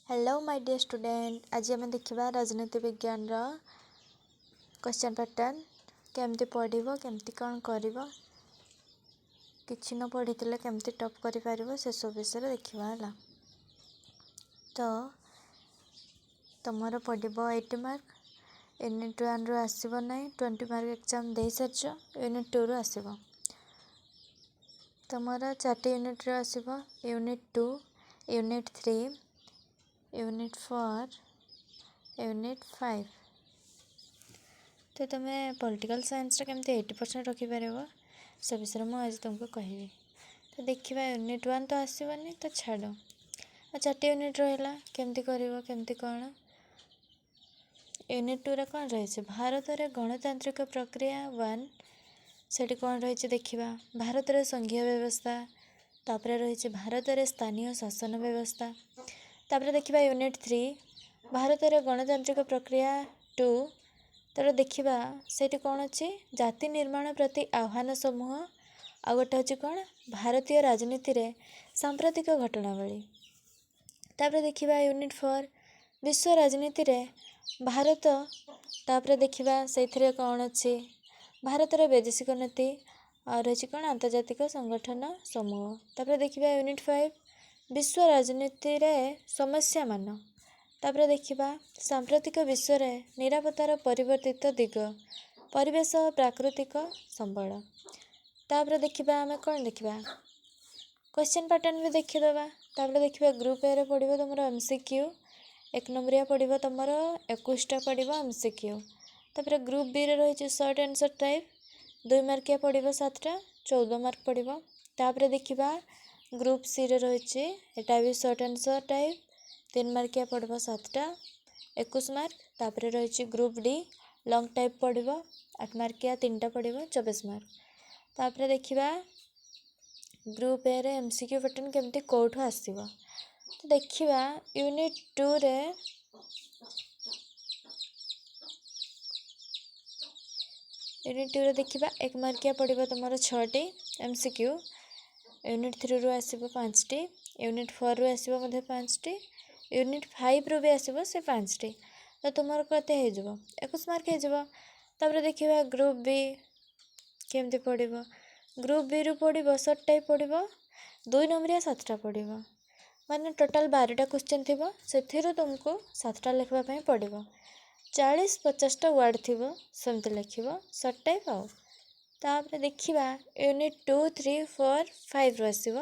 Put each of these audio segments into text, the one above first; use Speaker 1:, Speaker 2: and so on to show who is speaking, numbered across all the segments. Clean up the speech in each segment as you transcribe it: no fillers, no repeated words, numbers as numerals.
Speaker 1: Hello my dear student, ଆଜି ଆମେ ଦେଖିବା ରାଜନୀତି ବିଜ୍ଞାନର କ୍ୱେଶ୍ଚନ୍ ପ୍ୟାଟର୍ନ। କେମିତି ପଢ଼ିବ, କେମିତି କ'ଣ କରିବ, କିଛି ନ ପଢ଼ିଥିଲେ କେମିତି ଟପ୍ କରିପାରିବ, ସେସବୁ ବିଷୟରେ ଦେଖିବା। ହେଲା ତ ତୁମର ପଡ଼ିବ 80 ମାର୍କ। ୟୁନିଟ୍ ୱାନ୍ରୁ ଆସିବ ନାହିଁ, 20 ମାର୍କ ଏକ୍ଜାମ୍ ଦେଇସାରିଛ। ୟୁନିଟ୍ ଟୁରୁ ଆସିବ ତୁମର, ଚାରିଟି ୟୁନିଟ୍ରୁ ଆସିବ: Unit 2, unit 3, unit 4, unit 5। ତ ତୁମେ ପଲିଟିକାଲ୍ ସାଇନ୍ସରେ କେମିତି 80% ରଖିପାରିବ, ସେ ବିଷୟରେ ମୁଁ ଆଜି ତୁମକୁ କହିବି। ତ ଦେଖିବା, ୟୁନିଟ୍ ୱାନ୍ ତ ଆସିବନି, ତ ଛାଡ଼, ଆଉ ଚାରିଟି ୟୁନିଟ୍ ରହିଲା, କେମିତି କରିବ, କେମିତି କ'ଣ। ୟୁନିଟ୍ ଟୁରେ କ'ଣ ରହିଛି? ଭାରତରେ ଗଣତାନ୍ତ୍ରିକ ପ୍ରକ୍ରିୟା ୱାନ୍, ସେଠି କ'ଣ ରହିଛି ଦେଖିବା। ଭାରତରେ ସଂଘୀୟ ବ୍ୟବସ୍ଥା, ତାପରେ ରହିଛି ଭାରତରେ ସ୍ଥାନୀୟ ଶାସନ ବ୍ୟବସ୍ଥା। ତାପରେ ଦେଖିବା ୟୁନିଟ୍ ଥ୍ରୀ, ଭାରତରେ ଗଣତାନ୍ତ୍ରିକ ପ୍ରକ୍ରିୟା ଟୁ। ତାପରେ ଦେଖିବା ସେଇଠି କ'ଣ ଅଛି, ଜାତି ନିର୍ମାଣ ପ୍ରତି ଆହ୍ୱାନ ସମୂହ। ଆଉ ଗୋଟେ ଅଛି କ'ଣ, ଭାରତୀୟ ରାଜନୀତିରେ ସାମ୍ପ୍ରତିକ ଘଟଣାବଳୀ। ତାପରେ ଦେଖିବା ୟୁନିଟ୍ ଫୋର୍, ବିଶ୍ୱ ରାଜନୀତିରେ ଭାରତ। ତାପରେ ଦେଖିବା ସେଇଥିରେ କ'ଣ ଅଛି, ଭାରତର ବୈଦେଶିକ ନୀତି, ଆଉ ରହିଛି କ'ଣ, ଆନ୍ତର୍ଜାତିକ ସଂଗଠନ ସମୂହ। ତାପରେ ଦେଖିବା ୟୁନିଟ୍ ଫାଇଭ୍, ବିଶ୍ୱ ରାଜନୀତିରେ ସମସ୍ୟାମାନ। ତାପରେ ଦେଖିବା ସାମ୍ପ୍ରତିକ ବିଶ୍ୱରେ ନିରାପତ୍ତାର ପରିବର୍ତ୍ତିତ ଦିଗ, ପରିବେଶ, ପ୍ରାକୃତିକ ସମ୍ବଳ। ତାପରେ ଦେଖିବା ଆମେ କ'ଣ ଦେଖିବା, କ୍ୱେଶ୍ଚନ୍ ପାଟର୍ନ ବି ଦେଖିଦେବା। ତାପରେ ଦେଖିବା ଗ୍ରୁପ୍ ଏରେ ପଡ଼ିବ ତୁମର ଏମ୍ ସି କ୍ୟୁ, ଏକ ନମ୍ବରିଆ ପଡ଼ିବ ତୁମର, 21ଟା ପଡ଼ିବ ଏମ୍ ସି କ୍ୟୁ। ତାପରେ ଗ୍ରୁପ୍ ବିରେ ରହିଛି ସର୍ଟ ଆନ୍ସର୍ ଟାଇପ୍, 2 ମାର୍କିଆ ପଡ଼ିବ ସାତଟା, 14 ମାର୍କ ପଡ଼ିବ। ତାପରେ ଦେଖିବା ଗ୍ରୁପ୍ ସିରେ ରହିଛି, ଏଟା ବି ସର୍ଟ ଆନ୍ସର୍ ଟାଇପ୍, 3 ମାର୍କିଆ ପଡ଼ିବ ସାତଟା, 21 ମାର୍କ। ତାପରେ ରହିଛି ଗ୍ରୁପ୍ ଡି, ଲଙ୍ଗ୍ ଟାଇପ୍ ପଡ଼ିବ, 8 ମାର୍କିଆ ତିନିଟା ପଡ଼ିବ, 24 ମାର୍କ। ତାପରେ ଦେଖିବା ଗ୍ରୁପ୍ ଏରେ ଏମ୍ ସି କ୍ୟୁ ପାଟର୍ନ କେମିତି, କେଉଁଠୁ ଆସିବ। ତ ଦେଖିବା ୟୁନିଟ୍ ଟୁରେ, ୟୁନିଟ୍ ଟୁରେ ଦେଖିବା ଏକ ମାର୍କିଆ ପଡ଼ିବ ତୁମର ଛଅଟି ଏମ୍ ସି କ୍ୟୁ। ୟୁନିଟ୍ ଥ୍ରୀରୁ ଆସିବ ପାଞ୍ଚଟି, ୟୁନିଟ୍ ଫୋର୍ରୁ ଆସିବ ମଧ୍ୟ ପାଞ୍ଚଟି, ୟୁନିଟ୍ ଫାଇଭ୍ରୁ ବି ଆସିବ ସେ ପାଞ୍ଚଟି। ତ ତୁମର କେତେ ହେଇଯିବ? 21 ମାର୍କ ହେଇଯିବ। ତାପରେ ଦେଖିବା ଗ୍ରୁପ୍ ବି କେମିତି ପଡ଼ିବ। ଗ୍ରୁପ୍ ବିରୁ ପଡ଼ିବ ସର୍ଟ ଟାଇପ୍ ପଡ଼ିବ, 2 ନମ୍ବରିଆ ସାତଟା ପଡ଼ିବ, ମାନେ ଟୋଟାଲ୍ 12ଟା କ୍ୱେଶ୍ଚନ୍ ଥିବ, ସେଥିରୁ ତୁମକୁ ସାତଟା ଲେଖିବା ପାଇଁ ପଡ଼ିବ। 40 50ଟା ୱାର୍ଡ଼ ଥିବ, ସେମିତି ଲେଖିବ, ସର୍ଟ ଟାଇପ୍। ଆଉ ତାପରେ ଦେଖିବା ୟୁନିଟ୍ ଟୁ, ଥ୍ରୀ, ଫୋର୍, ଫାଇଭ୍ରୁ ଆସିବ।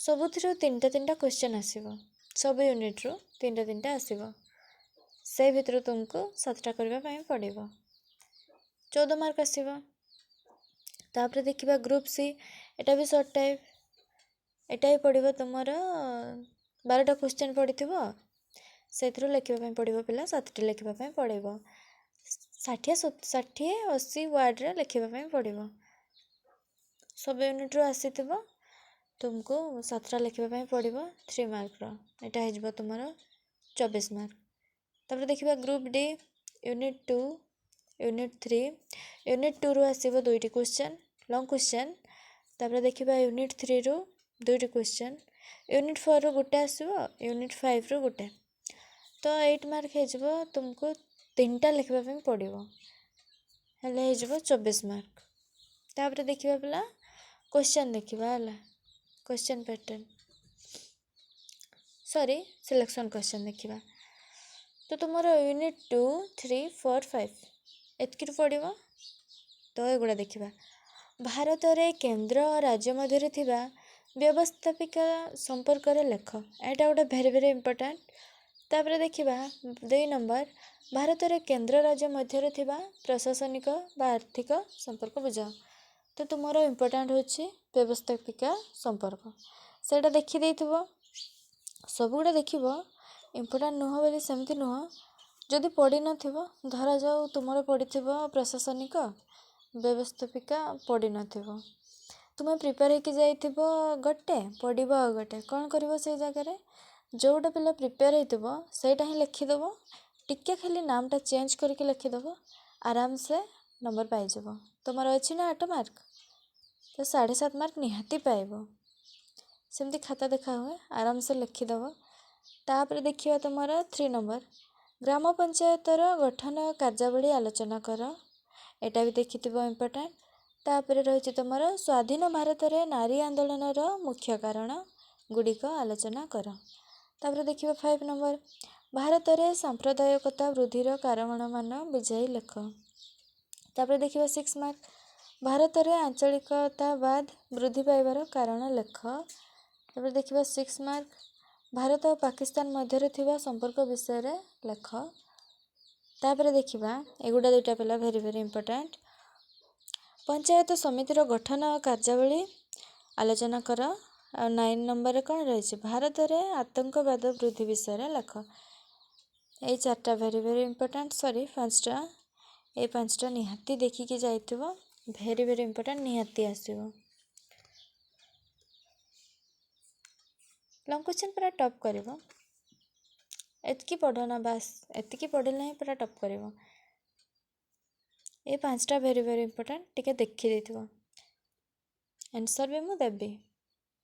Speaker 1: ସବୁଥିରୁ ତିନିଟା ତିନିଟା କ୍ୱେଶ୍ଚନ୍ ଆସିବ, ସବୁ ୟୁନିଟ୍ରୁ ତିନିଟା ତିନିଟା ଆସିବ, ସେ ଭିତରୁ ତୁମକୁ ସାତଟା କରିବା ପାଇଁ ପଡ଼ିବ, 14 ମାର୍କ ଆସିବ। ତାପରେ ଦେଖିବା ଗ୍ରୁପ୍ ସି, ଏଇଟା ବି ସର୍ଟ ଟାଇପ୍, ଏଇଟା ବି ପଡ଼ିବ ତୁମର, 12ଟା କ୍ୱେଶ୍ଚନ୍ ପଡ଼ିଥିବ, ସେଥିରୁ ଲେଖିବା ପାଇଁ ପଡ଼ିବ ପିଲା, ସାତଟି ଲେଖିବା ପାଇଁ ପଡ଼ିବ, 60 60 80 ୱାର୍ଡ଼ରେ ଲେଖିବା ପାଇଁ ପଡ଼ିବ। ସବୁ ୟୁନିଟ୍ରୁ ଆସିଥିବ, ତୁମକୁ ସାତଟା ଲେଖିବା ପାଇଁ ପଡ଼ିବ 3 ମାର୍କର, ଏଇଟା ହେଇଯିବ ତୁମର 24 ମାର୍କ। ତାପରେ ଦେଖିବା group D, unit 2, unit 3। Unit ଟୁରୁ ଆସିବ ଦୁଇଟି କ୍ୱେଶ୍ଚନ୍, ଲଙ୍ଗ୍ କ୍ୱେଶ୍ଚନ୍। ତାପରେ ଦେଖିବା ୟୁନିଟ୍ ଥ୍ରୀରୁ ଦୁଇଟି କ୍ୱେଶ୍ଚନ୍, ୟୁନିଟ୍ ଫୋର୍ରୁ ଗୋଟେ ଆସିବ, ୟୁନିଟ୍ ଫାଇଭ୍ରୁ ଗୋଟେ। ତ 8 ମାର୍କ ହେଇଯିବ, ତୁମକୁ ତିନିଟା ଲେଖିବା ପାଇଁ ପଡ଼ିବ, ହେଲେ ହେଇଯିବ 24 ମାର୍କ। ତାପରେ ଦେଖିବା ପିଲା, କ୍ୱେଶ୍ଚନ୍ ଦେଖିବା। ହେଲା, କ୍ୱେଶ୍ଚନ୍ ପ୍ୟାଟର୍ନ, ସରି, ସିଲେକ୍ସନ୍ କ୍ୱେଶ୍ଚନ୍ ଦେଖିବା। ତ ତୁମର ୟୁନିଟ୍ 2, 3, 4, 5 ଏତିକିରୁ ପଡ଼ିବ। ତ ଏଗୁଡ଼ା ଦେଖିବା। ଭାରତରେ କେନ୍ଦ୍ର ଓ ରାଜ୍ୟ ମଧ୍ୟରେ ଥିବା ବ୍ୟବସ୍ଥାପିକା ସମ୍ପର୍କରେ ଲେଖ। ଏଇଟା ଗୋଟେ ଭେରି ଭେରି ଇମ୍ପୋର୍ଟାଣ୍ଟ। ତାପରେ ଦେଖିବା 2 ନମ୍ବର, ଭାରତରେ କେନ୍ଦ୍ର ରାଜ୍ୟ ମଧ୍ୟରେ ଥିବା ପ୍ରଶାସନିକ ବା ଆର୍ଥିକ ସମ୍ପର୍କ ବୁଝାଅ। ତ ତୁମର ଇମ୍ପୋର୍ଟାଣ୍ଟ ହେଉଛି ବ୍ୟବସ୍ଥାପିକା ସମ୍ପର୍କ, ସେଇଟା ଦେଖିଦେଇଥିବ। ସବୁଗୁଡ଼ା ଦେଖିବ, ଇମ୍ପୋର୍ଟାଣ୍ଟ ନୁହଁ ବୋଲି ସେମିତି ନୁହଁ। ଯଦି ପଢ଼ିନଥିବ, ଧରାଯାଉ ତୁମର ପଡ଼ିଥିବ ପ୍ରଶାସନିକ, ବ୍ୟବସ୍ଥାପିକା ପଡ଼ିନଥିବ, ତୁମେ ପ୍ରିପେୟାର ହେଇକି ଯାଇଥିବ ଗୋଟେ, ପଡ଼ିବ ଆଉ ଗୋଟେ, କ'ଣ କରିବ? ସେଇ ଜାଗାରେ ଯେଉଁଟା ପିଲା ପ୍ରିପେୟାର ହେଇଥିବ, ସେଇଟା ହିଁ ଲେଖିଦେବ। ଟିକେ ଖାଲି ନାମଟା ଚେଞ୍ଜ କରିକି ଲେଖିଦେବ, ଆରାମସେ ନମ୍ବର ପାଇଯିବ। ତୁମର ଅଛି ନା 8 ମାର୍କ, ତ 7.5 ମାର୍କ ନିହାତି ପାଇବ। ସେମିତି ଖାତା ଦେଖା ହୁଏ, ଆରାମସେ ଲେଖିଦେବ। ତାପରେ ଦେଖିବା ତୁମର 3 ନମ୍ବର, ଗ୍ରାମ ପଞ୍ଚାୟତର ଗଠନ କାର୍ଯ୍ୟାବଳୀ ଆଲୋଚନା କର। ଏଇଟା ବି ଦେଖିଥିବ, ଇମ୍ପୋର୍ଟାଣ୍ଟ। ତାପରେ ରହିଛି ତୁମର ସ୍ୱାଧୀନ ଭାରତରେ ନାରୀ ଆନ୍ଦୋଳନର ମୁଖ୍ୟ କାରଣ ଗୁଡ଼ିକ ଆଲୋଚନା କର। ତାପରେ ଦେଖିବା 5 ନମ୍ବର, ଭାରତରେ ସାମ୍ପ୍ରଦାୟିକତା ବୃଦ୍ଧିର କାରଣମାନ ବୁଝାଇ ଲେଖ। ତାପରେ ଦେଖିବା 6 ମାର୍କ, ଭାରତରେ ଆଞ୍ଚଳିକତାବାଦ ବୃଦ୍ଧି ପାଇବାର କାରଣ ଲେଖ। ତାପରେ ଦେଖିବା 6 ମାର୍କ, ଭାରତ ଓ ପାକିସ୍ତାନ ମଧ୍ୟରେ ଥିବା ସମ୍ପର୍କ ବିଷୟରେ ଲେଖ। ତାପରେ ଦେଖିବା ଏଗୁଡ଼ା 2ଟା ପିଲା ଭେରି ଭେରି ଇମ୍ପୋର୍ଟାଣ୍ଟ, ପଞ୍ଚାୟତ ସମିତିର ଗଠନ ଓ କାର୍ଯ୍ୟାବଳୀ ଆଲୋଚନା କର। ଆଉ 9 ନମ୍ବରରେ କ'ଣ ରହିଛି? ଭାରତରେ ଆତଙ୍କବାଦ ବୃଦ୍ଧି ବିଷୟରେ ଲେଖ। ଏଇ 4ଟା ଭେରି ଭେରି ଇମ୍ପୋର୍ଟାଣ୍ଟ, ସରି 5ଟା, ଏଇ 5ଟା ନିହାତି ଦେଖିକି ଯାଇଥିବ, ଭେରି ଭେରି ଇମ୍ପୋର୍ଟାଣ୍ଟ, ନିହାତି ଆସିବ। ଲଙ୍ଗ କ୍ୱେଶ୍ଚନ୍ ପୁରା ଟପ୍ କରିବ। ଏତିକି ପଢ଼ ନା, ବାସ୍ ଏତିକି ପଢ଼ିଲେ ହିଁ ପୁରା ଟପ୍ କରିବ। ଏ 5ଟା ଭେରି ଭେରି ଇମ୍ପୋର୍ଟାଣ୍ଟ, ଟିକେ ଦେଖିଦେଇଥିବ। ଆନ୍ସର୍ ବି ମୁଁ ଦେବି।